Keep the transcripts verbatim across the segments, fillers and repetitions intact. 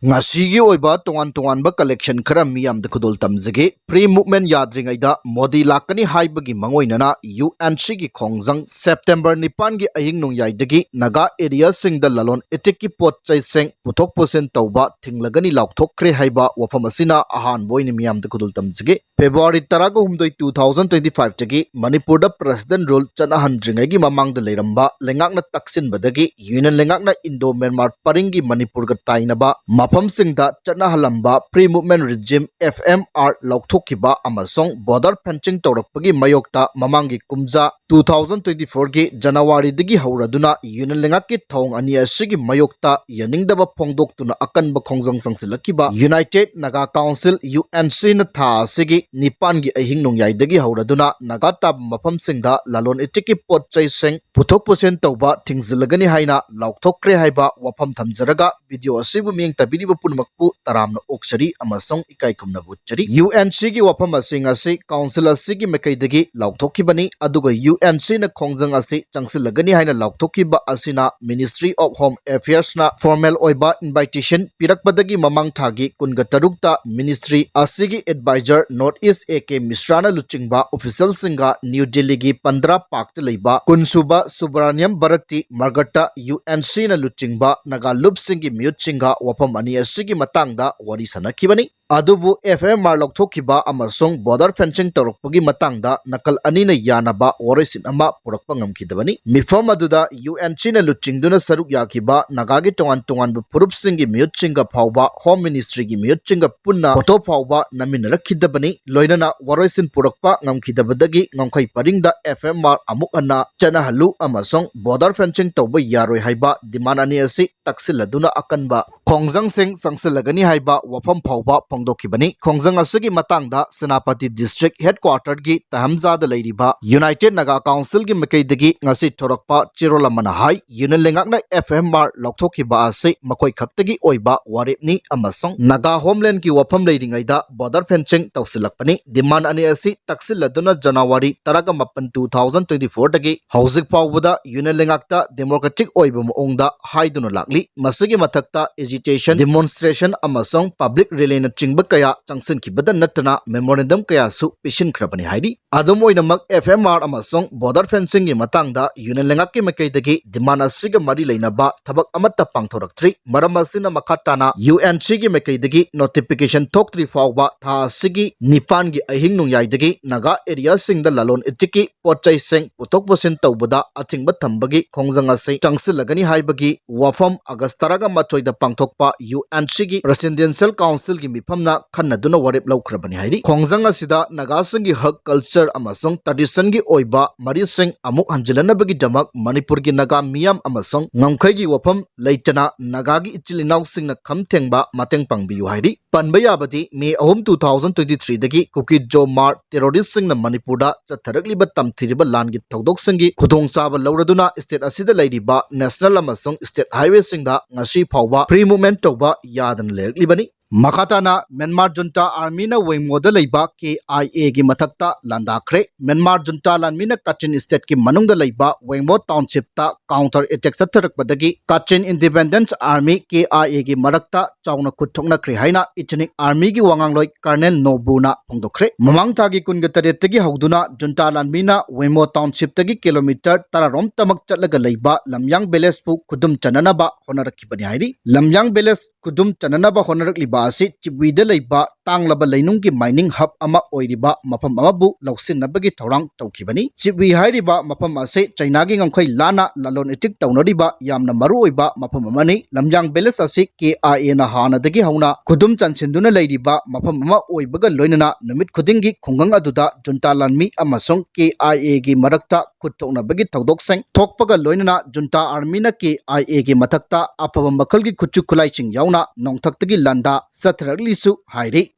ꯉꯁꯤꯒꯤ ꯑꯣꯏꯕ ꯇꯣꯉꯥꯟ ꯇꯣꯉꯥꯟꯕ collection ꯈꯔ ꯃꯤꯌꯥꯝꯗ ꯈꯨꯗꯣꯜ ꯇꯝꯖꯒꯦ꯫ Free movement ꯌꯥꯗ꯭ꯔꯤꯉꯩꯗ ꯃꯣꯗꯤ ꯂꯥꯛꯀꯅꯤ ꯍꯥꯏꯕꯒꯤ ꯃꯉꯣꯏꯅꯅ UNCꯒꯤ ꯈꯣꯡꯖꯪ September ꯅꯤꯄꯥꯟꯒꯤ ꯑꯍꯤꯡ ꯅꯣꯡꯌꯥꯏꯗꯒꯤ ꯅꯥꯒꯥ areaꯁꯤꯡꯗ ꯂꯂꯣꯟ ꯏꯇꯤꯛꯀꯤ ꯄꯣꯠ ꯆꯩꯁꯤꯡ ꯄꯨꯊꯣꯛ ꯄꯨꯁꯤꯟ ꯇꯧꯕ ꯊꯤꯡꯂꯒꯅꯤ ꯂꯥꯎꯊꯣꯛꯈ꯭ꯔꯦ ꯍꯥꯏꯕ ꯋꯥꯐꯝ ꯑꯁꯤꯅ ꯑꯍꯥꯟꯕ ꯑꯣꯏꯅ ꯃꯤꯌꯥꯝꯗ ꯈꯨꯗꯣꯜ ꯇꯝꯖꯒꯦ꯫ February ꯇꯔꯥꯒ ꯍꯨꯝꯗꯣꯏ, two thousand twenty fiveꯇꯒꯤ ꯃꯅꯤꯄꯨꯔꯗ President Rule ꯆꯠꯅꯍꯟꯗ꯭ꯔꯤꯉꯩꯒꯤ ꯃꯃꯥꯡꯗ ꯂꯩꯔꯝꯕ ꯂꯩꯉꯥꯛꯅ ꯇꯛꯁꯤꯟꯕꯗꯒꯤ Union ꯂꯩꯉꯥꯛꯅ Indo Myanmar ꯄꯔꯤꯡꯒꯤ ꯃꯅꯤꯄꯨꯔꯒ ꯇꯥꯏꯅꯕ ꯃꯐꯝꯁꯤꯡꯗ ꯆꯠꯅꯍꯜꯂꯝꯕ Free Movement Regime, FMR, ꯂꯧꯊꯣꯛꯈꯤꯕ ꯑꯃꯁꯨꯡ border fencing ꯇꯧꯔꯛꯄꯒꯤ ꯃꯥꯌꯣꯛꯇ ꯃꯃꯥꯡꯒꯤ ꯀꯨꯝꯖꯥ two thousand twenty fourꯒꯤ Januaryꯗꯒꯤ ꯍꯧꯔꯗꯨꯅ Union ꯂꯩꯉꯥꯛꯀꯤ ꯊꯧꯑꯣꯡ ꯑꯅꯤ ꯑꯁꯤꯒꯤ ꯃꯥꯌꯣꯛꯇ ꯌꯥꯅꯤꯡꯗꯕ ꯐꯣꯡꯗꯣꯛꯇꯨꯅ ꯑꯀꯟꯕ ꯈꯣꯡꯖꯪ ꯆꯪꯁꯤꯜꯂꯛꯈꯤꯕ United Naga Council, UNCꯅ ꯊꯥ ꯑꯁꯤꯒꯤ ꯅꯤꯄꯥꯟꯒꯤ ꯑꯍꯤꯡ ꯅꯣꯡꯌꯥꯏꯗꯒꯤ ꯍꯧꯔꯗꯨꯅ ꯅꯥꯒꯥ ꯇꯥꯕ ꯃꯐꯝꯁꯤꯡꯗ ꯂꯂꯣꯟ ꯏꯇꯤꯛꯀꯤ ꯄꯣꯠ ꯆꯩꯁꯤꯡ ꯄꯨꯊꯣꯛ ꯄꯨꯁꯤꯟ ꯇꯧꯕ ꯊꯤꯡꯖꯤꯜꯂꯒꯅꯤ ꯍꯥꯏꯅ ꯂꯥꯎꯊꯣꯛꯈ꯭ꯔꯦ ꯍꯥꯏꯕ ꯋꯥꯐꯝ ꯊꯝꯖꯔꯒ, video ꯑꯁꯤꯕꯨ ꯃꯤꯠꯌꯦꯡ ꯇꯥꯕꯤꯔꯤꯕ ꯄꯨꯝꯅꯃꯛꯄꯨ ꯇꯔꯥꯝꯅ ꯑꯣꯛꯆꯔꯤ ꯑꯃꯁꯨꯡ ꯏꯀꯥꯏ ꯈꯨꯝꯅꯕ ꯎꯠꯆꯔꯤ꯫ UNCꯒꯤ ꯋꯥꯐꯝ ꯑꯁꯤꯡ ꯑꯁꯤ Council ꯑꯁꯤꯒꯤ ꯃꯥꯏꯀꯩꯗꯒꯤ ꯂꯥꯎꯊꯣꯛꯈꯤꯕꯅꯤ, ꯑꯗꯨꯒ UNCꯅ ꯈꯣꯡꯖꯪ ꯑꯁꯤ ꯆꯪꯁꯤꯜꯂꯒꯅꯤ ꯍꯥꯏꯅ ꯂꯥꯎꯊꯣꯛꯈꯤꯕ ꯑꯁꯤꯅ Ministry of Home Affairsꯅ formal ꯑꯣꯏꯕ invitation ꯄꯤꯔꯛꯄꯗꯒꯤ ꯃꯃꯥꯡ ꯊꯥꯒꯤ ꯀꯨꯟꯒ ꯇꯔꯨꯛꯇ Ministry ꯑꯁꯤꯒꯤ advisor North East A.K. Mishraꯅ ꯂꯨꯆꯤꯡꯕ officialꯁꯤꯡꯒ New Delhiꯒꯤ ꯄꯟꯗ꯭ꯔꯥ ꯄꯥꯔꯛꯇ ꯂꯩꯕ ꯀꯨꯟꯁꯨꯕ Subrahmanyam Bharati Margꯇ UNCꯅ ꯂꯨꯆꯤꯡꯕ ꯅꯥꯒꯥ ꯂꯨꯞꯁꯤꯡꯒꯤ ꯃꯤꯍꯨꯠꯁꯤꯡꯒ ꯋꯥꯐꯝ ꯑꯅꯤ ꯑꯁꯤꯒꯤ ꯃꯇꯥꯡꯗ ꯋꯥꯔꯤ ꯁꯥꯟꯅꯈꯤꯕꯅꯤ꯫ ꯑꯗꯨꯕꯨ FMR ꯂꯧꯊꯣꯛꯈꯤꯕ ꯑꯃꯁꯨꯡ border fencing ꯇꯧꯔꯛꯄꯒꯤ ꯃꯇꯥꯡꯗ ꯅꯥꯀꯜ ꯑꯅꯤꯅ ꯌꯥꯅꯕ ꯋꯥꯔꯣꯏꯁꯤꯟ ꯑꯃ ꯄꯨꯔꯛꯄ ꯉꯝꯈꯤꯗꯕꯅꯤ꯫ ꯃꯤꯐꯝ ꯑꯗꯨꯗ UNCꯅ ꯂꯨꯆꯤꯡꯗꯨꯅ ꯁꯔꯨꯛ ꯌꯥꯈꯤꯕ ꯅꯥꯒꯥꯒꯤ ꯇꯣꯉꯥꯟ ꯇꯣꯉꯥꯟꯕ ꯐꯨꯔꯨꯞꯁꯤꯡꯒꯤ ꯃꯤꯍꯨꯠꯁꯤꯡꯒ ꯐꯥꯎꯕ, Home Ministryꯒꯤ ꯃꯤꯍꯨꯠꯁꯤꯡꯒ ꯄꯨꯟꯅ photo ꯐꯥꯎꯕ ꯅꯝꯃꯤꯟꯅꯔꯛꯈꯤꯗꯕꯅꯤ꯫ ꯂꯣꯏꯅꯅ ꯋꯥꯔꯣꯏꯁꯤꯟ ꯄꯨꯔꯛꯄ ꯉꯝꯈꯤꯗꯕꯗꯒꯤ ꯉꯝꯈꯩ ꯄꯔꯤꯡꯗ FMR ꯑꯃꯨꯛ ꯍꯟꯅ ꯆꯠꯅꯍꯜꯂꯨ ꯑꯃꯁꯨꯡ border fencing ꯇꯧꯕ ꯌꯥꯔꯣꯏ ꯍꯥꯏꯕ demand ꯑꯅꯤ ꯑꯁꯤ ꯇꯛꯁꯤꯜꯂꯗꯨꯅ ꯑꯀꯟꯕ ꯈꯣꯡꯖꯪꯁꯤꯡ ꯆꯪꯁꯤꯜꯂꯒꯅꯤ ꯍꯥꯏꯕ ꯋꯥꯐꯝ ꯐꯥꯎꯕ ꯐꯣꯡꯗꯣꯛꯈꯤꯕꯅꯤ꯫ ꯈꯣꯡꯖꯪ ꯑꯁꯤꯒꯤ ꯃꯇꯥꯡꯗ ꯁꯦꯅꯥꯄꯇꯤ ꯗꯤꯁꯇ꯭ꯔꯤꯛ ꯍꯦꯗꯀ꯭ꯋꯥꯇꯔꯒꯤ ꯇꯍꯝꯖꯥꯗ ꯂꯩꯔꯤꯕ ꯌꯨꯅꯥꯏꯇꯦꯗ ꯅꯥꯒꯥ ꯀꯥꯎꯟꯁꯤꯜꯒꯤ ꯃꯥꯏꯀꯩꯗꯒꯤ ꯉꯁꯤ ꯊꯣꯔꯛꯄ ꯆꯦꯔꯣꯜ ꯑꯃꯅ ꯍꯥꯏ, ꯌꯨꯅꯤꯌꯟ ꯂꯩꯉꯥꯛꯅ F M R ꯂꯧꯊꯣꯛꯈꯤꯕ ꯑꯁꯤ ꯃꯈꯣꯏ ꯈꯛꯇꯒꯤ ꯑꯣꯏꯕ ꯋꯥꯔꯦꯞꯅꯤ ꯑꯃꯁꯨꯡ ꯅꯥꯒꯥ ꯍꯣꯝꯂꯦꯟꯗꯒꯤ ꯋꯥꯐꯝ ꯂꯩꯔꯤꯉꯩꯗ ꯕꯣꯔꯗꯔ ꯐꯦꯟꯁꯤꯡ ꯇꯧꯁꯤꯜꯂꯛꯄꯅꯤ꯫ ꯗꯤꯃꯥꯟ ꯑꯅꯤ ꯑꯁꯤ ꯇꯛꯁꯤꯜꯂꯗꯨꯅ ꯖꯅꯋꯥꯔꯤ ꯇꯔꯥꯃꯥꯄꯟ, two thousand twenty fourꯗꯒꯤ ꯍꯧꯖꯤꯛ ꯐꯥꯎꯕꯗ ꯌꯨꯅꯤꯌꯟ ꯂꯩꯉꯥꯛꯇ ꯗꯦꯃꯣꯀ꯭ꯔꯦꯇꯤꯛ ꯑꯣꯏꯕ ꯃꯑꯣꯡꯗ ꯍꯥꯏꯗꯨꯅ ꯂꯥꯛꯂꯤ꯫ ꯃꯁꯤꯒꯤ ꯃꯊꯛꯇ ꯑꯦꯖꯤꯇꯦꯁꯟ, ꯗꯤꯃꯣꯟꯁꯇ꯭ꯔꯦꯁꯟ ꯑꯃꯁꯨꯡ ꯄꯕ꯭ꯂꯤꯛ ꯔꯦꯂꯤꯅꯆꯤꯡꯕ ꯀꯌꯥ ꯆꯪꯁꯤꯟꯈꯤꯕꯗ ꯅꯠꯇꯅ ꯃꯦꯃꯣꯔꯦꯟꯗꯝ ꯀꯌꯥꯁꯨ ꯄꯤꯁꯤꯟꯈ꯭ꯔꯕꯅꯤ ꯍꯥꯏꯔꯤ꯫ ꯑꯗꯨꯝ ꯑꯣꯏꯅꯃꯛ, F M R ꯑꯃꯁꯨꯡ ꯕꯣꯔꯗꯔ ꯐꯦꯟꯁꯤꯡꯒꯤ ꯃꯇꯥꯡꯗ ꯌꯨꯅꯤꯌꯟ ꯂꯩꯉꯥꯛꯀꯤ ꯃꯥꯏꯀꯩꯗꯒꯤ ꯗꯤꯃꯥꯟ ꯑꯁꯤꯒ ꯃꯔꯤ ꯂꯩꯅꯕ ꯊꯕꯛ ꯑꯃꯠꯇ ꯄꯥꯡꯊꯣꯔꯛꯇ꯭ꯔꯤ꯫ ꯃꯔꯝ ꯑꯁꯤꯅ ꯃꯈꯥ ꯇꯥꯅ U N C ꯒꯤ ꯃꯥꯏꯀꯩꯗꯒꯤ ꯅꯣꯇꯤꯐꯤꯀꯦꯁꯟ ꯊꯣꯛꯇ꯭ꯔꯤ ꯐꯥꯎꯕ ꯊꯥ ꯑꯁꯤꯒꯤ ꯅꯤꯄꯥꯟꯒꯤ ꯑꯍꯤꯡ ꯅꯣꯡꯌꯥꯏꯗꯒꯤ ꯅꯥꯒꯥ ꯑꯦꯔꯤꯌꯥꯁꯤꯡꯗ ꯂꯂꯣꯟ ꯏꯇꯤꯛꯀꯤ ꯄꯣꯠ ꯆꯩꯁꯤꯡ ꯄꯨꯊꯣꯛ ꯄꯨꯁꯤꯟ ꯇꯧꯕꯗ ꯑꯊꯤꯡꯕ ꯊꯝꯕꯒꯤ ꯈꯣꯡꯖꯪ ꯑꯁꯤ ꯆꯪꯁꯤꯜꯂꯒꯅꯤ ꯍꯥꯏꯕꯒꯤ ꯋꯥꯐꯝ ꯑꯥꯒꯁ ꯇꯔꯥꯃꯥꯊꯣꯏꯗ ꯄꯥꯡꯊꯣꯛꯄ U N C ꯒꯤ Presidential Council ꯒꯤ ꯃꯤꯐꯝꯅ ꯈꯟꯅꯗꯨꯅ ꯋꯥꯔꯦꯞ ꯂꯧꯈ꯭ꯔꯕꯅꯤ ꯍꯥꯏꯔꯤ꯫ ꯈꯣꯡꯖꯪ ꯑꯁꯤꯗ ꯅꯥꯒꯥꯁꯤꯡꯒꯤ ꯍꯛ, ꯀꯜꯆꯔ ꯑꯃꯁꯨꯡ ꯇ꯭ꯔꯦꯗꯤꯁꯟꯒꯤ ꯑꯣꯏꯕ ꯃꯔꯤꯁꯤꯡ ꯑꯃꯨꯛ ꯍꯟꯖꯤꯜꯂꯅꯕꯒꯤꯗꯃꯛ ꯃꯅꯤꯄꯨꯔꯒꯤ ꯅꯥꯒꯥ ꯃꯤꯌꯥꯝ ꯑꯃꯁꯨꯡ ꯉꯝꯈꯩꯒꯤ ꯋꯥꯐꯝ ꯂꯩꯇꯅ ꯅꯥꯒꯥꯒꯤ ꯏꯆꯤꯜ ꯏꯅꯥꯎꯁꯤꯡꯅ ꯈꯝ ꯊꯦꯡꯕ ꯃꯇꯦꯡ ꯄꯥꯡꯕꯤꯌꯨ ꯍꯥꯏꯔꯤ꯫ ꯄꯟꯕ ꯌꯥꯕꯗꯤ, ꯃꯦ ꯑꯍꯨꯝ, two thousand twenty threeꯗꯒꯤ ꯀꯨꯀꯤ ꯖꯣ ꯃꯥꯔꯠ ꯇꯦꯔꯣꯔꯤꯁꯁꯤꯡꯅ ꯃꯅꯤꯄꯨꯔꯗ ꯆꯠꯊꯔꯛꯂꯤꯕ ꯇꯝꯊꯤꯔꯤꯕ ꯂꯥꯟꯒꯤ ꯊꯧꯗꯣꯛꯁꯤꯡꯒꯤ ꯈꯨꯗꯣꯡꯆꯥꯕ ꯂꯧꯔꯗꯨꯅ ꯁ꯭ꯇꯦꯠ ꯑꯁꯤꯗ ꯂꯩꯔꯤꯕ ꯅꯦꯁꯅꯦꯜ ꯑꯃꯁꯨꯡ ꯁ꯭ꯇꯦꯠ ꯍꯥꯏꯋꯦꯁꯤꯡꯗ ꯉꯁꯤ ꯐꯥꯎꯕ ꯐ꯭ꯔꯤ ꯃꯨꯚꯃꯦꯟꯠ ꯇꯧꯕ ꯌꯥꯗꯅ ꯂꯩꯔꯛꯂꯤꯕꯅꯤ꯫ ꯃꯈꯥ ꯇꯥꯅ, ꯃ꯭ꯌꯥꯟꯃꯥꯔ ꯖꯨꯟꯇꯥ ꯑꯥꯔꯃꯤꯅ ꯋꯦꯡꯃꯣꯗ ꯂꯩꯕ K I A ꯒꯤ ꯃꯊꯛꯇ ꯂꯥꯟꯗꯥꯈ꯭ꯔꯦ꯫ ꯃ꯭ꯌꯥꯟꯃꯥꯔ ꯖꯨꯟꯇꯥ ꯂꯥꯟꯃꯤꯅ ꯀꯥꯆꯤꯟ ꯁ꯭ꯇꯦꯠꯀꯤ ꯃꯅꯨꯡꯗ ꯂꯩꯕ ꯋꯦꯡꯃꯣ ꯇꯥꯎꯟꯁꯤꯞꯇ ꯀꯥꯎꯟꯇꯔ ꯑꯦꯇꯦꯛ ꯆꯠꯊꯔꯛꯄꯗꯒꯤ ꯀꯥꯆꯤꯟ independence army, K I A ꯒꯤ ꯃꯔꯛꯇ ꯆꯥꯎꯅ ꯈꯨꯠ ꯊꯣꯛꯅꯈ꯭ꯔꯦ ꯍꯥꯏꯅ ꯏꯊꯅꯤꯛ ꯑꯥꯔꯃꯤꯒꯤ ꯋꯥꯉꯥꯡꯂꯣꯏ ꯀꯔꯅꯦꯜ ꯅꯣꯕꯨꯅ ꯐꯣꯡꯗꯣꯛꯈ꯭ꯔꯦ꯫ ꯃꯃꯥꯡ ꯊꯥꯒꯤ ꯀꯨꯟꯒ ꯇꯔꯦꯠꯇꯒꯤ ꯍꯧꯗꯨꯅ ꯖꯨꯟꯇꯥ ꯂꯥꯟꯃꯤꯅ ꯋꯦꯡꯃꯣ ꯇꯥꯎꯟꯁꯤꯞꯇꯒꯤ ꯀꯤꯂꯣꯃꯤꯇꯔ ꯇꯔꯥꯔꯣꯝꯇꯃꯛ ꯆꯠꯂꯒ ꯂꯩꯕ ꯂꯝꯌꯥꯡ ꯚꯤꯂꯦꯖꯄꯨ ꯈꯨꯗꯨꯝ ꯆꯟꯅꯅꯕ ꯍꯣꯠꯅꯔꯛꯈꯤꯕꯅꯤ ꯍꯥꯏꯔꯤ꯫ ꯂꯝꯌꯥꯡ ꯚꯤꯂꯦꯖ ꯈꯨꯗꯨꯝ ꯆꯟꯅꯅꯕ ꯍꯣꯠꯅꯔꯛꯂꯤꯕ ꯑꯁꯤ ꯆꯤꯕꯨꯏꯗ ꯂꯩꯕ ꯇꯥꯡꯂꯕ ꯂꯩꯅꯨꯡꯒꯤ mining hub ꯑꯃ ꯑꯣꯏꯔꯤꯕ ꯃꯐꯝ ꯑꯃꯕꯨ ꯂꯧꯁꯤꯟꯅꯕꯒꯤ ꯊꯧꯔꯥꯡ ꯇꯧꯈꯤꯕꯅꯤ꯫ ꯆꯤꯞꯋꯤ ꯍꯥꯏꯔꯤꯕ ꯃꯐꯝ ꯑꯁꯤ ꯆꯩꯅꯥꯒꯤ ꯉꯝꯈꯩ ꯂꯥꯟꯅ ꯂꯂꯣꯟ ꯏꯇꯤꯛ ꯇꯧꯅꯔꯤꯕ ꯌꯥꯝꯅ ꯃꯔꯨꯑꯣꯏꯕ ꯃꯐꯝ ꯑꯃꯅꯤ꯫ ꯂꯝꯌꯥꯡ village ꯑꯁꯤ K I A ꯅ ꯍꯥꯟꯅꯗꯒꯤ ꯍꯧꯅ ꯈꯨꯗꯨꯝ ꯆꯟꯁꯤꯟꯗꯨꯅ ꯂꯩꯔꯤꯕ ꯃꯐꯝ ꯑꯃ ꯑꯣꯏꯕꯒ ꯂꯣꯏꯅꯅ ꯅꯨꯃꯤꯠ ꯈꯨꯗꯤꯡꯒꯤ ꯈꯨꯡꯒꯪ ꯑꯗꯨꯗ ꯖꯨꯟꯇꯥ ꯂꯥꯟꯃꯤ ꯑꯃꯁꯨꯡ K I A ꯒꯤ ꯃꯔꯛꯇ ꯈꯨꯠ ꯊꯣꯛꯅꯕꯒꯤ ꯊꯧꯗꯣꯛꯁꯤꯡ ꯊꯣꯛꯄꯒ ꯂꯣꯏꯅꯅ ꯖꯨꯟꯇꯥ army ꯅ K I A ꯒꯤ ꯃꯊꯛꯇ ꯑꯐꯕ ꯃꯈꯜꯒꯤ ꯈꯨꯠꯁꯨ ꯈꯨꯠꯂꯥꯏꯁꯤꯡ ꯌꯥꯎꯅ ꯅꯣꯡꯊꯛꯇꯒꯤ ꯂꯥꯟꯗꯥ ꯆꯠꯊꯔꯛꯂꯤꯁꯨ ꯍꯥꯏꯔꯤ꯫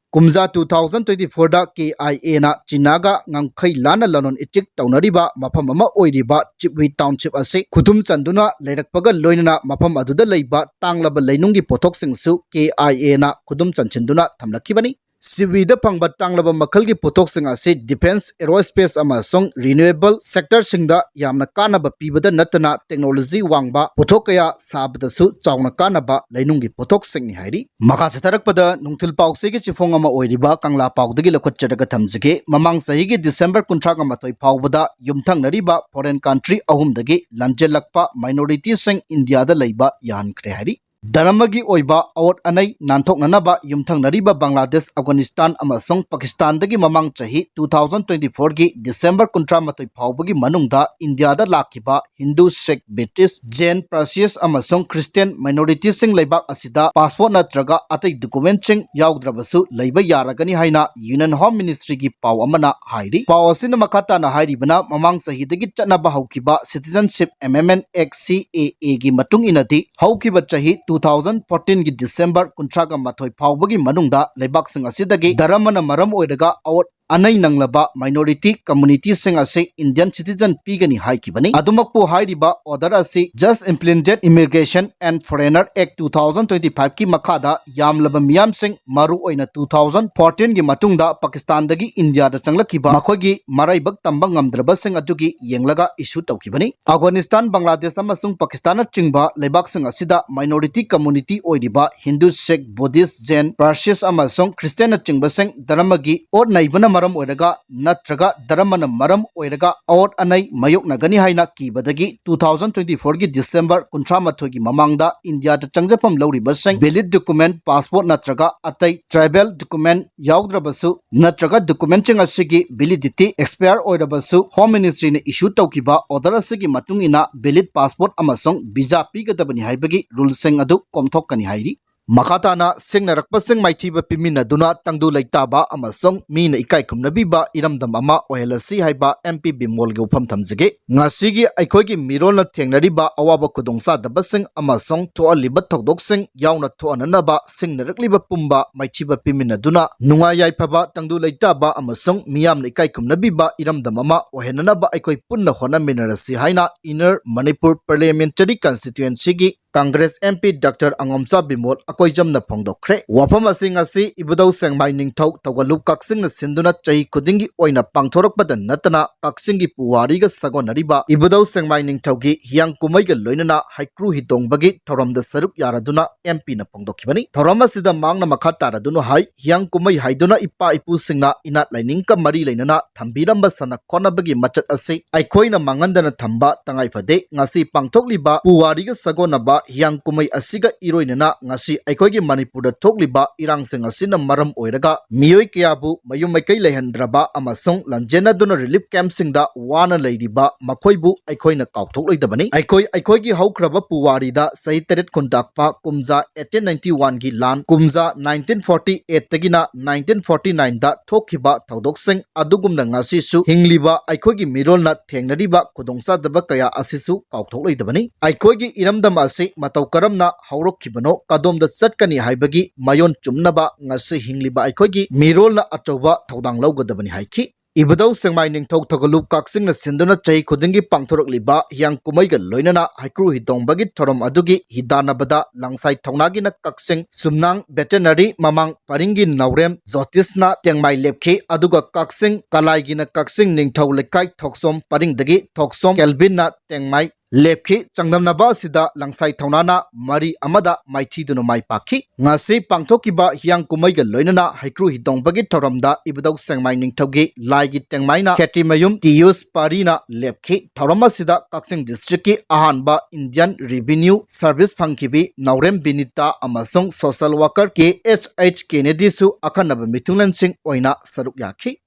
ꯀꯨꯝꯖꯥ two thousand twenty four the K I A ꯅ ꯆꯤꯅꯥꯒ ꯉꯝꯈꯩ ꯂꯥꯟꯅ ꯂꯂꯣꯟ ꯏꯇꯤꯛ ꯇꯧꯅꯔꯤꯕ ꯃꯐꯝ ꯑꯃ ꯑꯣꯏꯔꯤꯕ ꯆꯤꯞꯋꯤ township ꯑꯁꯤ ꯈꯨꯗꯨꯝ ꯆꯟꯗꯨꯅ ꯂꯩꯔꯛꯄꯒ ꯂꯣꯏꯅꯅ ꯃꯐꯝ ꯑꯗꯨꯗ ꯂꯩꯕ ꯇꯥꯡꯂꯕ ꯂꯩꯅꯨꯡꯒꯤ ꯄꯣꯠꯊꯣꯛꯁꯤꯡꯁꯨ K I A ꯅ ꯈꯨꯗꯨꯝ ꯆꯟꯁꯤꯟꯗꯨꯅ ꯊꯝꯂꯛꯈꯤꯕꯅꯤ꯫ ꯆꯤꯞꯋꯤꯗ ꯐꯪꯕ ꯇꯥꯡꯂꯕ ꯃꯈꯜꯒꯤ ꯄꯣꯠꯊꯣꯛꯁꯤꯡ ꯑꯁꯤ defence, aerospace ꯑꯃꯁꯨꯡ renewable sector ꯁꯤꯡꯗ ꯌꯥꯝꯅ ꯀꯥꯟꯅꯕ ꯄꯤꯕꯗ ꯅꯠꯇꯅ technology ꯋꯥꯡꯕ ꯄꯣꯠꯊꯣꯛ ꯀꯌꯥ ꯁꯥꯕꯗꯁꯨ ꯆꯥꯎꯅ ꯀꯥꯟꯅꯕ ꯂꯩꯅꯨꯡꯒꯤ ꯄꯣꯠꯊꯣꯛꯁꯤꯡꯅꯤ ꯍꯥꯏꯔꯤ꯫ ꯃꯈꯥ ꯆꯠꯊꯔꯛꯄꯗ ꯅꯨꯡꯊꯤꯜ ꯄꯥꯎꯆꯦꯒꯤ ꯆꯤꯐꯣꯡ ꯑꯃ ꯑꯣꯏꯔꯤꯕ ꯀꯪꯂꯥ ꯄꯥꯎꯗꯒꯤ ꯂꯧꯈꯠꯆꯔꯒ ꯊꯝꯖꯒꯦ꯫ ꯃꯃꯥꯡ ꯆꯍꯤꯒꯤ December ꯀꯨꯟꯊ꯭ꯔꯥꯒ ꯃꯥꯊꯣꯏ ꯐꯥꯎꯕꯗ ꯌꯨꯝꯊꯪꯅꯔꯤꯕ foreign country ꯑꯍꯨꯝꯗꯒꯤ ꯂꯥꯟꯖꯦꯜꯂꯛꯄ minority ꯁꯤꯡ ꯏꯟꯗꯤꯌꯥꯗ ꯂꯩꯕ ꯌꯥꯍꯟꯈ꯭ꯔꯦ ꯍꯥꯏꯔꯤ꯫ ꯙꯔꯃꯒꯤ ꯑꯣꯏꯕ ꯑꯋꯣꯠ ꯑꯅꯩ ꯅꯥꯟꯊꯣꯛꯅꯅꯕ ꯌꯨꯝꯊꯪꯅꯔꯤꯕ ꯕꯪꯒ꯭ꯂꯥꯗꯦꯁ, ꯑꯐꯒꯥꯅꯤꯁꯇꯥꯟ ꯑꯃꯁꯨꯡ ꯄꯥꯀꯤꯁꯇꯥꯟꯗꯒꯤ ꯃꯃꯥꯡ ꯆꯍꯤ two thousand twenty four ꯒꯤ December ꯀꯨꯟꯊ꯭ꯔꯥ ꯃꯥꯊꯣꯏ ꯐꯥꯎꯕꯒꯤ ꯃꯅꯨꯡꯗ ꯏꯟꯗꯤꯌꯥꯗ ꯂꯥꯛꯈꯤꯕ ꯍꯤꯟꯗꯨ, ꯁꯤꯈ, ꯕꯨꯙꯤꯁ꯭ꯠ, ꯖꯦꯟ, ꯄꯔꯁꯤꯌꯟ ꯑꯃꯁꯨꯡ ꯈ꯭ꯔꯤꯁꯇꯤꯌꯟ minority ꯁꯤꯡ ꯂꯩꯕꯥꯛ ꯑꯁꯤꯗ passport ꯅꯠꯇ꯭ꯔꯒ ꯑꯇꯩ document ꯁꯤꯡ ꯌꯥꯎꯗ꯭ꯔꯕꯁꯨ ꯂꯩꯕ ꯌꯥꯔꯒꯅꯤ ꯍꯥꯏꯅ Union Home Ministry ꯒꯤ ꯄꯥꯎ ꯑꯃꯅ ꯍꯥꯏꯔꯤ꯫ ꯄꯥꯎ ꯑꯁꯤꯅ ꯃꯈꯥ ꯇꯥꯅ ꯍꯥꯏꯔꯤꯕꯅ, ꯃꯃꯥꯡ ꯆꯍꯤꯗꯒꯤ ꯆꯠꯅꯕ ꯍꯧꯈꯤꯕ Citizenship Amendment Act, C A A ꯒꯤ ꯃꯇꯨꯡ ꯏꯟꯅꯗꯤ ꯍꯧꯈꯤꯕ ꯆꯍꯤ two thousand fourteen ꯒꯤ December ꯀꯨꯟꯊ꯭ꯔꯥꯒ ꯃꯥꯊꯣꯏ ꯐꯥꯎꯕꯒꯤ ꯃꯅꯨꯡꯗ ꯂꯩꯕꯥꯛꯁꯤꯡ ꯑꯁꯤꯗꯒꯤ ꯙꯔꯃꯅ ꯃꯔꯝ ꯑꯣꯏꯔꯒ ꯑꯋꯣꯠ ꯑꯅꯩ ꯅꯪꯂꯕ minority community ꯁꯤꯡ ꯑꯁꯤ Indian citizen ꯄꯤꯒꯅꯤ ꯍꯥꯏꯈꯤꯕꯅꯤ꯫ ꯑꯗꯨꯃꯛꯄꯨ ꯍꯥꯏꯔꯤꯕ order ꯑꯁꯤ Just Implemented Immigration and Foreigner Act two thousand twenty five ꯀꯤ ꯃꯈꯥꯗ ꯌꯥꯝꯂꯕ ꯃꯤꯌꯥꯝꯁꯤꯡ, ꯃꯔꯨꯑꯣꯏꯅ two thousand fourteen ꯒꯤ ꯃꯇꯨꯡꯗ ꯄꯥꯀꯤꯁꯇꯥꯟꯗꯒꯤ ꯏꯟꯗꯤꯌꯥꯗ ꯆꯪꯂꯛꯈꯤꯕ ꯃꯈꯣꯏꯒꯤ ꯃꯔꯥꯏꯕꯛ ꯇꯝꯕ ꯉꯝꯗ꯭ꯔꯕꯁꯤꯡ ꯑꯗꯨꯒꯤ ꯌꯦꯡꯂꯒ issue ꯇꯧꯈꯤꯕꯅꯤ꯫ ꯑꯐꯒꯥꯅꯤꯁꯇꯥꯟ, ꯕꯪꯒ꯭ꯂꯥꯗꯦꯁ ꯑꯃꯁꯨꯡ ꯄꯥꯀꯤꯁꯇꯥꯟꯅꯆꯤꯡꯕ ꯂꯩꯕꯥꯛꯁꯤꯡ ꯑꯁꯤꯗ minority community ꯑꯣꯏꯔꯤꯕ ꯍꯤꯟꯗꯨ, ꯁꯤꯈ, ꯕꯨꯙꯤꯁ꯭ꯠ, ꯖꯦꯟ, ꯄꯔꯁꯤꯌꯟ ꯑꯃꯁꯨꯡ ꯈ꯭ꯔꯤꯁꯇꯤꯌꯟꯅꯆꯤꯡꯕꯁꯤꯡ ꯙꯔꯃꯒꯤ ꯑꯣꯠ ꯅꯩꯕꯅ ꯃꯔꯝ ꯑꯣꯏꯔꯒ ꯅꯠꯇ꯭ꯔꯒ ꯙꯔꯃꯅ ꯃꯔꯝ ꯑꯣꯏꯔꯒ ꯑꯋꯥꯠ ꯑꯅꯩ ꯃꯥꯌꯣꯛꯅꯒꯅꯤ ꯍꯥꯏꯅ ꯀꯤꯕꯗꯒꯤ two thousand twenty four ꯒꯤ December ꯀꯨꯟꯊ꯭ꯔꯥ ꯃꯥꯊꯣꯏꯒꯤ ꯃꯃꯥꯡꯗ ꯏꯟꯗꯤꯌꯥꯗ ꯆꯪꯖꯐꯝ ꯂꯧꯔꯤꯕꯁꯤꯡ valid document, passport ꯅꯠꯇ꯭ꯔꯒ ꯑꯇꯩ travel document ꯌꯥꯎꯗ꯭ꯔꯕꯁꯨ ꯅꯠꯇ꯭ꯔꯒ documentꯁꯤꯡ ꯑꯁꯤꯒꯤ validity expire ꯑꯣꯏꯔꯕꯁꯨ Home Ministryꯅ issue ꯇꯧꯈꯤꯕ order ꯑꯁꯤꯒꯤ ꯃꯇꯨꯡ ꯏꯟꯅ valid passport ꯑꯃꯁꯨꯡ visa ꯄꯤꯒꯗꯕꯅꯤ ꯍꯥꯏꯕꯒꯤ ruleꯁꯤꯡ ꯑꯗꯨ ꯀꯣꯝꯊꯣꯛꯀꯅꯤ ꯍꯥꯏꯔꯤ꯫ ꯃꯈꯥ ꯇꯥꯅ ꯁꯤꯡꯅꯔꯛꯄꯁꯤꯡ ꯃꯥꯏꯊꯤꯕ ꯄꯤꯃꯤꯟꯅꯗꯨꯅ ꯇꯪꯗꯨ ꯂꯩꯇꯥꯕ ꯑꯃꯁꯨꯡ ꯃꯤꯅ ꯏꯀꯥꯏ ꯈꯨꯝꯅꯕꯤꯕ ꯏꯔꯝꯗꯝ ꯑꯃ ꯑꯣꯏꯍꯜꯂꯁꯤ ꯍꯥꯏꯕ MP ꯕꯤꯃꯣꯜꯒꯤ ꯋꯥꯐꯝ ꯊꯝꯖꯒꯦ꯫ ꯉꯁꯤꯒꯤ ꯑꯩꯈꯣꯏꯒꯤ ꯃꯤꯔꯣꯜꯅ ꯊꯦꯡꯅꯔꯤꯕ ꯑꯋꯥꯕ ꯈꯨꯗꯣꯡꯆꯥꯗꯕꯁꯤꯡ ꯑꯃꯁꯨꯡ ꯊꯣꯛꯍꯜꯂꯤꯕ ꯊꯧꯗꯣꯛꯁꯤꯡ ꯌꯥꯎꯅ ꯊꯣꯛꯍꯟꯅꯅꯕ ꯁꯤꯡꯅꯔꯛꯂꯤꯕ ꯄꯨꯝꯕ ꯃꯥꯏꯊꯤꯕ ꯄꯤꯃꯤꯟꯅꯗꯨꯅ ꯅꯨꯡꯉꯥꯏ ꯌꯥꯏꯐꯕ, ꯇꯪꯗꯨ ꯂꯩꯇꯥꯕ ꯑꯃꯁꯨꯡ ꯃꯤꯌꯥꯝꯅ ꯏꯀꯥꯏ ꯈꯨꯝꯅꯕꯤꯕ ꯏꯔꯝꯗꯝ ꯑꯃ ꯑꯣꯏꯍꯟꯅꯅꯕ ꯑꯩꯈꯣꯏ ꯄꯨꯟꯅ ꯍꯣꯠꯅꯃꯤꯟꯅꯔꯁꯤ ꯍꯥꯏꯅ Inner Manipur Parliamentary Constituencyꯒꯤ Congress MP Doctor ꯑꯉꯣꯝꯆꯥ Bimol ꯑꯀꯣꯏꯖꯝꯅ ꯐꯣꯡꯗꯣꯛꯈ꯭ꯔꯦ꯫ ꯋꯥꯐꯝ ꯑꯁꯤ ꯉꯁꯤ ꯏꯕꯨꯙꯧ ꯁꯦꯡꯃꯥꯏ ꯅꯤꯡꯊꯧ ꯊꯧꯒꯜꯂꯨꯞ ꯀꯛꯆꯤꯡꯅ ꯁꯤꯟꯗꯨꯅ ꯆꯍꯤ ꯈꯨꯗꯤꯡꯒꯤ ꯑꯣꯏꯅ ꯄꯥꯡꯊꯣꯔꯛꯄꯗ ꯅꯠꯇꯅ ꯀꯛꯆꯤꯡꯒꯤ ꯄꯨꯋꯥꯔꯤꯒ ꯁꯥꯒꯣꯟꯅꯔꯤꯕ ꯏꯕꯨꯙꯧ ꯁꯦꯡꯃꯥꯏ ꯅꯤꯡꯊꯧꯒꯤ ꯍꯤꯌꯥꯡ ꯀꯨꯝꯍꯩꯒ ꯂꯣꯏꯅꯅ ꯍꯩꯀ꯭ꯔꯨ ꯍꯤꯗꯣꯡꯕꯒꯤ ꯊꯧꯔꯝꯗ ꯁꯔꯨꯛ ꯌꯥꯔꯗꯨꯅ MPꯅ ꯐꯣꯡꯗꯣꯛꯈꯤꯕꯅꯤ꯫ ꯊꯧꯔꯝ ꯑꯁꯤꯗ ꯃꯍꯥꯛꯅ ꯃꯈꯥ ꯇꯥꯔꯗꯨꯅ ꯍꯥꯏ, ꯍꯤꯌꯥꯡ ꯀꯨꯝꯍꯩ ꯍꯥꯏꯗꯨꯅ ꯏꯄꯥ ꯏꯄꯨꯁꯤꯡꯅ ꯏꯅꯥꯠ ꯂꯥꯏꯅꯤꯡꯒ ꯃꯔꯤ ꯂꯩꯅꯅ ꯊꯝꯕꯤꯔꯝꯕ ꯁꯥꯟꯅ ꯈꯣꯠꯅꯕꯒꯤ ꯃꯆꯠ ꯑꯁꯤ ꯑꯩꯈꯣꯏꯅ ꯃꯥꯡꯍꯟꯗꯅ ꯊꯝꯕ ꯇꯉꯥꯏ ꯐꯗꯦ꯫ ꯉꯁꯤ ꯄꯥꯡꯊꯣꯛꯂꯤꯕ ꯄꯨꯋꯥꯔꯤꯒ ꯁꯥꯒꯣꯟꯅꯕ ꯍꯤꯌꯥꯡ ꯀꯨꯝꯍꯩ ꯑꯁꯤꯒ ꯏꯔꯣꯏꯅꯅ ꯉꯁꯤ ꯑꯩꯈꯣꯏꯒꯤ ꯃꯅꯤꯄꯨꯔꯗ ꯊꯣꯛꯂꯤꯕ ꯏꯔꯥꯡꯁꯤꯡ ꯑꯁꯤꯅ ꯃꯔꯝ ꯑꯣꯏꯔꯒ ꯃꯤꯑꯣꯏ ꯀꯌꯥꯕꯨ ꯃꯌꯨꯝ ꯃꯀꯩ ꯂꯩꯍꯟꯗ꯭ꯔꯕ ꯑꯃꯁꯨꯡ ꯂꯥꯟꯖꯦꯟꯅꯗꯨꯅ relief campꯁꯤꯡꯗ ꯋꯥꯅ ꯂꯩꯔꯤꯕ ꯃꯈꯣꯏꯕꯨ ꯑꯩꯈꯣꯏꯅ ꯀꯥꯎꯊꯣꯛꯂꯣꯏꯗꯕꯅꯤ꯫ ꯑꯩꯈꯣꯏ ꯑꯩꯈꯣꯏꯒꯤ ꯍꯧꯈ꯭ꯔꯕ ꯄꯨꯋꯥꯔꯤꯗ ꯆꯍꯤ ꯇꯔꯦꯠ ꯈꯨꯟꯇꯥꯛꯄ ꯀꯨꯝꯖꯥ eighteen ninety oneꯒꯤ ꯂꯥꯟ, ꯀꯨꯝꯖꯥ nineteen forty eightꯇꯒꯤꯅ nineteen forty nineꯗ ꯊꯣꯛꯈꯤꯕ ꯊꯧꯗꯣꯛꯁꯤꯡ ꯑꯗꯨꯒꯨꯝꯅ ꯉꯁꯤꯁꯨ ꯍꯤꯡꯂꯤꯕ ꯑꯩꯈꯣꯏꯒꯤ ꯃꯤꯔꯣꯜꯅ ꯊꯦꯡꯅꯔꯤꯕ ꯈꯨꯗꯣꯡꯆꯥꯗꯕ ꯀꯌꯥ ꯑꯁꯤꯁꯨ ꯀꯥꯎꯊꯣꯛꯂꯣꯏꯗꯕꯅꯤ꯫ ꯑꯩꯈꯣꯏꯒꯤ ꯏꯔꯝꯗꯝ ꯑꯁꯤ ꯃꯇꯧ ꯀꯔꯝꯅ ꯍꯧꯔꯛꯈꯤꯕꯅꯣ, ꯀꯗꯣꯝꯗ ꯆꯠꯀꯅꯤ ꯍꯥꯏꯕꯒꯤ ꯃꯌꯣꯟ ꯆꯨꯝꯅꯕ ꯉꯁꯤ ꯍꯤꯡꯂꯤꯕ ꯑꯩꯈꯣꯏꯒꯤ ꯃꯤꯔꯣꯜꯅ ꯑꯆꯧꯕ ꯊꯧꯗꯥꯡ ꯂꯧꯒꯗꯕꯅꯤ ꯍꯥꯏꯈꯤ꯫ ꯏꯕꯨꯙꯧ ꯁꯦꯡꯃꯥꯏ ꯅꯤꯡꯊꯧ ꯊꯧꯒꯜꯂꯨꯞ ꯀꯛꯆꯤꯡꯅ ꯁꯤꯟꯗꯨꯅ ꯆꯍꯤ ꯈꯨꯗꯤꯡꯒꯤ ꯄꯥꯡꯊꯣꯔꯛꯂꯤꯕ ꯍꯤꯌꯥꯡ ꯀꯨꯝꯍꯩꯒ ꯂꯣꯏꯅꯅ ꯍꯩꯀ꯭ꯔꯨ ꯍꯤꯗꯣꯡꯕꯒꯤ ꯊꯧꯔꯝ ꯑꯗꯨꯒꯤ ꯍꯤꯗꯥꯟꯅꯕꯗ ꯂꯥꯡꯁꯥꯏ ꯊꯧꯅꯥꯒꯤꯅ ꯀꯛꯆꯤꯡ, ꯁꯨꯝꯅꯥꯡ ꯕꯦꯇꯦꯅꯔꯤ ꯃꯃꯥꯡ ꯄꯔꯤꯡꯒꯤ ꯅꯥꯎꯔꯦꯝ ꯖꯣꯇꯤꯁꯅ ꯇꯦꯡꯃꯥꯏ ꯂꯦꯞꯈꯤ, ꯑꯗꯨꯒ ꯀꯛꯆꯤꯡ ꯀꯂꯥꯏꯒꯤꯅ ꯀꯛꯆꯤꯡ ꯅꯤꯡꯊꯧ ꯂꯩꯀꯥꯏ ꯊꯣꯛꯆꯣꯝ ꯄꯔꯤꯡꯗꯒꯤ ꯊꯣꯛꯆꯣꯝ ꯀꯦꯜꯕꯤꯟꯅ ꯇꯦꯡꯃꯥꯏ ꯂꯦꯞꯈꯤ꯫ ꯆꯥꯡꯗꯝꯅꯕ ꯑꯁꯤꯗ ꯂꯪꯁꯥꯏ ꯊꯧꯅꯥꯅ ꯃꯔꯤ ꯑꯃꯗ ꯃꯥꯏꯊꯤꯗꯨꯅ ꯃꯥꯏ ꯄꯥꯛꯈꯤ꯫ ꯉꯁꯤ ꯄꯥꯡꯊꯣꯛꯈꯤꯕ ꯍꯤꯌꯥꯡ ꯀꯨꯝꯍꯩꯒ ꯂꯣꯏꯅꯅ ꯍꯩꯀ꯭ꯔꯨ ꯍꯤꯗꯣꯡꯕꯒꯤ ꯊꯧꯔꯝꯗ ꯏꯕꯨꯙꯧ ꯁꯦꯡꯃꯥꯏ ꯅꯤꯡꯊꯧꯒꯤ ꯂꯥꯏꯒꯤ ꯇꯦꯡꯃꯥꯏꯅ ꯈꯦꯇ꯭ꯔꯤꯃꯌꯨꯝ ꯇꯤꯌꯨꯁ ꯄꯥꯔꯤꯅ ꯂꯦꯞꯈꯤ꯫ ꯊꯧꯔꯝ ꯑꯁꯤꯗ ꯀꯛꯆꯤꯡ district ꯀꯤ ꯑꯍꯥꯟꯕ Indian Revenue Service ꯐꯪꯈꯤꯕꯤ ꯅꯥꯎꯔꯦꯝ ꯕꯤꯅꯤꯇꯥ ꯑꯃꯁꯨꯡ social worker ꯀꯦ ꯑꯦꯁ ꯑꯩꯆ ꯀꯦꯅꯦꯗꯤꯁꯨ ꯑꯈꯟꯅꯕ ꯃꯤꯊꯨꯡꯂꯦꯟꯁꯤꯡ ꯑꯣꯏꯅ ꯁꯔꯨꯛ ꯌꯥꯈꯤ꯫